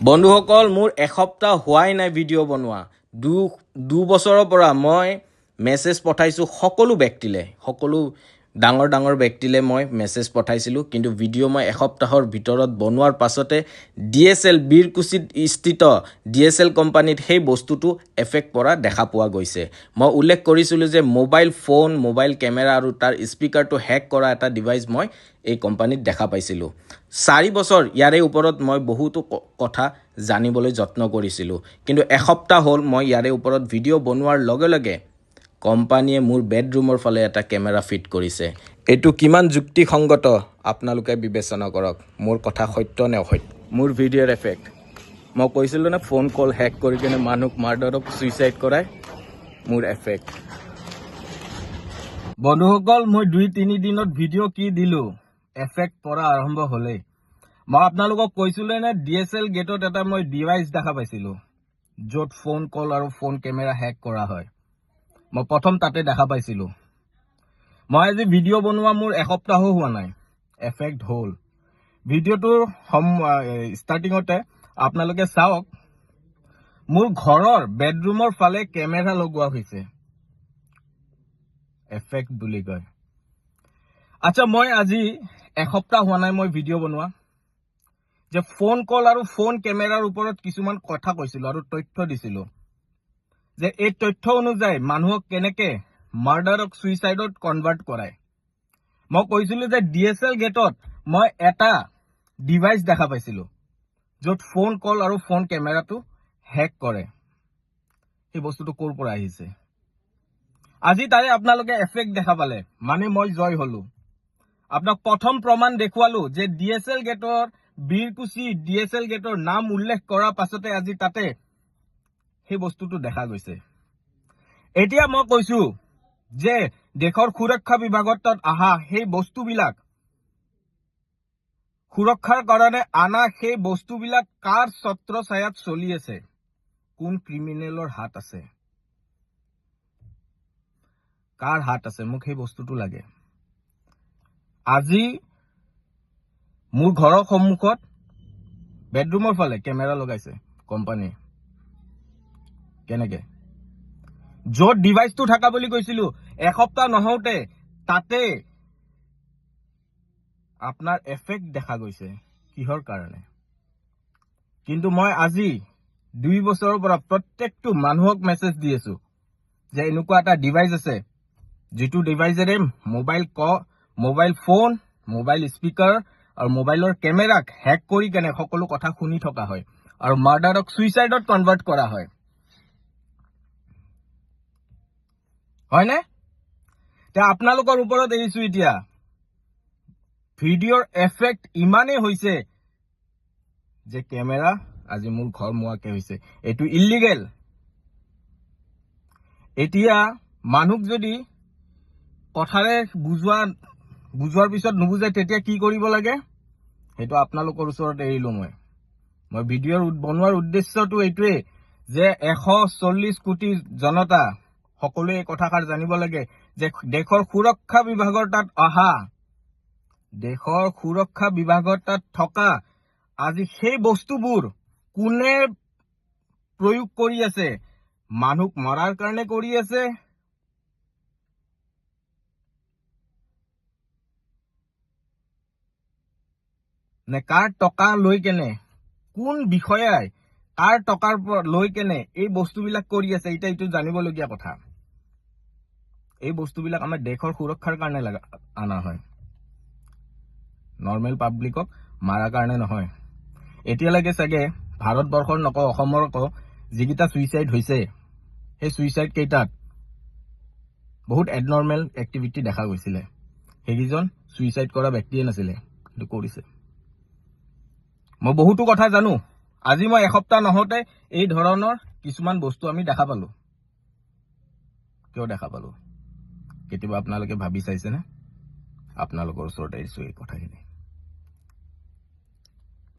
বন্ধুসকল, মোৰ এসপ্তাহ হোৱাই নাই ভিডিঅ' বনোৱা। দুবছৰৰ পৰা মই মেছেজ পঠাইছোঁ সকলো ব্যক্তিলে, সকলো ডাঙৰ ডাঙৰ ব্যক্তিলে মই মেছেজ পঠাইছিলোঁ, কিন্তু ভিডিঅ' মই এসপ্তাহৰ ভিতৰত বনোৱাৰ পাছতে ডি এছ এল বীৰকুছিত স্থিত ডি এছ এল কোম্পানীত সেই বস্তুটো এফেক্ট পৰা দেখা পোৱা গৈছে। মই উল্লেখ কৰিছিলোঁ যে মোবাইল ফোন, মোবাইল কেমেৰা আৰু তাৰ স্পীকাৰটো হেক কৰা এটা ডিভাইচ মই এই কোম্পানীত দেখা পাইছিলোঁ। 4 বছৰ ইয়াৰে ওপৰত মই বহুতো কথা জানিবলৈ যত্ন কৰিছিলোঁ, কিন্তু এসপ্তাহ হ'ল মই ইয়াৰে ওপৰত ভিডিঅ' বনোৱাৰ লগে লগে কোম্পানীয়ে মোৰ বেডৰুমৰ ফালে এটা কেমেৰা ফিট কৰিছে। এইটো কিমান যুক্তিসংগত আপোনালোকে বিবেচনা কৰক, মোৰ কথা সত্য নে অসত্য। মোৰ ভিডিঅ'ৰ এফেক্ট, মই কৈছিলোঁ নে ফোন কল হেক কৰি কিনে মানুহক মাৰ্ডাৰক ছুইচাইড কৰাই, মোৰ এফেক্ট। বন্ধুসকল, মই 2-3 দিনত ভিডিঅ' কি দিলোঁ, এফেক্ট পৰা আৰম্ভ হ'লেই। মই আপোনালোকক কৈছিলোঁ নে ডি এছ এল গেটত এটা মই ডিভাইচ দেখা পাইছিলোঁ, য'ত ফোন কল আৰু ফোন কেমেৰা হেক কৰা হয়। মই প্ৰথম তাতে দেখা পাইছিলোঁ। মই আজি ভিডিঅ' বনোৱা মোৰ এসপ্তাহো হোৱা নাই, এফেক্ট হ'ল। ভিডিঅ'টোৰ ষ্টাৰ্টিঙতে আপোনালোকে চাওক, মোৰ ঘৰৰ বেডৰুমৰ ফালে কেমেৰা লগোৱা হৈছে, এফেক্ট বুলি কয়। আচ্ছা, মই আজি এসপ্তাহ হোৱা নাই মই ভিডিঅ' বনোৱা, যে ফোন কল আৰু ফোন কেমেৰাৰ ওপৰত কিছুমান কথা কৈছিলোঁ আৰু তথ্য দিছিলোঁ, যে এই তথ্য অনুযায়ী মানুহক কেনেকে মাৰ্ডাৰক ছুইচাইডত কনভাৰ্ট কৰায়। মই কৈছিলোঁ যে ডি এছ এল গেটত মই এটা ডিভাইচ দেখা পাইছিলোঁ, য'ত ফোন কল আৰু ফোন কেমেৰাটো হেক কৰে। সেই বস্তুটো ক'ৰ পৰা আহিছে? আজি তাৰে আপোনালোকে এফেক্ট দেখা পালে, মানে মই জয় হলো। আপোনাক প্ৰথম প্ৰমাণ দেখুৱালো যে ডি এছ এল গেটৰ বীৰকুছি ডি এছ এল গেটৰ নাম উল্লেখ কৰাৰ পাছতে আজি তাতে সেই বস্তুটো দেখা গৈছে। এতিয়া মই কৈছো যে দেশৰ সুৰক্ষা বিভাগত তাত অহা সেই বস্তুবিলাক, সুৰক্ষাৰ কাৰণে আনা সেই বস্তুবিলাক কাৰ ছত্ৰ ছায়াত চলি আছে, কোন ক্ৰিমিনেলৰ হাত আছে, কাৰ হাত আছে, মোক সেই বস্তুটো লাগে। আজি মোৰ ঘৰৰ সন্মুখত বেডৰুমৰ ফালে কেমেৰা লগাইছে কোম্পানীয়ে। কেনেকে? য'ত ডিভাইচটো থকা বুলি কৈছিলো, এসপ্তাহ নহওঁতে তাতে আপোনাৰ এফেক্ট দেখা গৈছে, কিহৰ কাৰণে? কিন্তু মই আজি 2 বছৰৰ পৰা প্ৰত্যেকটো মানুহক মেছেজ দি আছো যে এনেকুৱা এটা ডিভাইচ আছে, যিটো ডিভাইচেৰে মোবাইল ফোন, মোবাইল স্পীকাৰ আৰু মোবাইলৰ কেমেৰাক হেক কৰি কেনে সকলো কথা শুনি থকা হয় আৰু মাৰ্ডাৰক ছুইচাইডত কনভাৰ্ট কৰা হয়, হয়নে? এতিয়া আপোনালোকৰ ওপৰত এৰিছো। এতিয়া ভিডিঅ'ৰ এফেক্ট ইমানেই হৈছে যে কেমেৰা আজি মোৰ ঘৰ মোৱাকে হৈছে, এইটো ইলিগেল। এতিয়া মানুহক যদি কথাৰে বুজোৱাৰ পিছত নুবুজে তেতিয়া কি কৰিব লাগে, সেইটো আপোনালোকৰ ওচৰত এৰিলো। মই ভিডিঅ'ৰ বনোৱাৰ উদ্দেশ্যটো এইটোৱেই যে 140 কোটি জনতা সকলোৱে এই কথাষাৰ জানিব লাগে যে দেশৰ সুৰক্ষা বিভাগৰ তাত অহা, দেশৰ সুৰক্ষা বিভাগৰ তাত থকা আজি সেই বস্তুবোৰ কোনে প্ৰয়োগ কৰি আছে, মানুহক মৰাৰ কাৰণে কৰি আছে নে কাৰ টকা লৈ কেনে, কোন বিষয়াই কাৰ টকাৰ লৈ কেনে এই বস্তুবিলাক কৰি আছে, এতিয়া এইটো জানিবলগীয়া কথা। এই বস্তুবিলাক আমাৰ দেশৰ সুৰক্ষাৰ কাৰণে অনা হয়, নৰ্মেল পাব্লিকক মাৰাৰ কাৰণে নহয়। এতিয়ালৈকে চাগে ভাৰতবৰ্ষৰ নকওঁ, অসমৰ কওঁ, যিকেইটা ছুইচাইড হৈছে সেই ছুইচাইড কেইটাত বহুত এবনৰ্মেল এক্টিভিটি দেখা গৈছিলে। সেইকেইজন ছুইচাইড কৰা ব্যক্তিয়ে নাছিলে, কিন্তু কৰিছে। মই বহুতো কথা জানো। আজি মই এসপ্তাহ নহওঁতে এই ধৰণৰ কিছুমান বস্তু আমি দেখা পালো। কিয় দেখা পালো, কেতিয়াবা আপোনালোকে ভাবি চাইছেনে? আপোনালোকৰ ওচৰত এৰিছো এই কথাখিনি।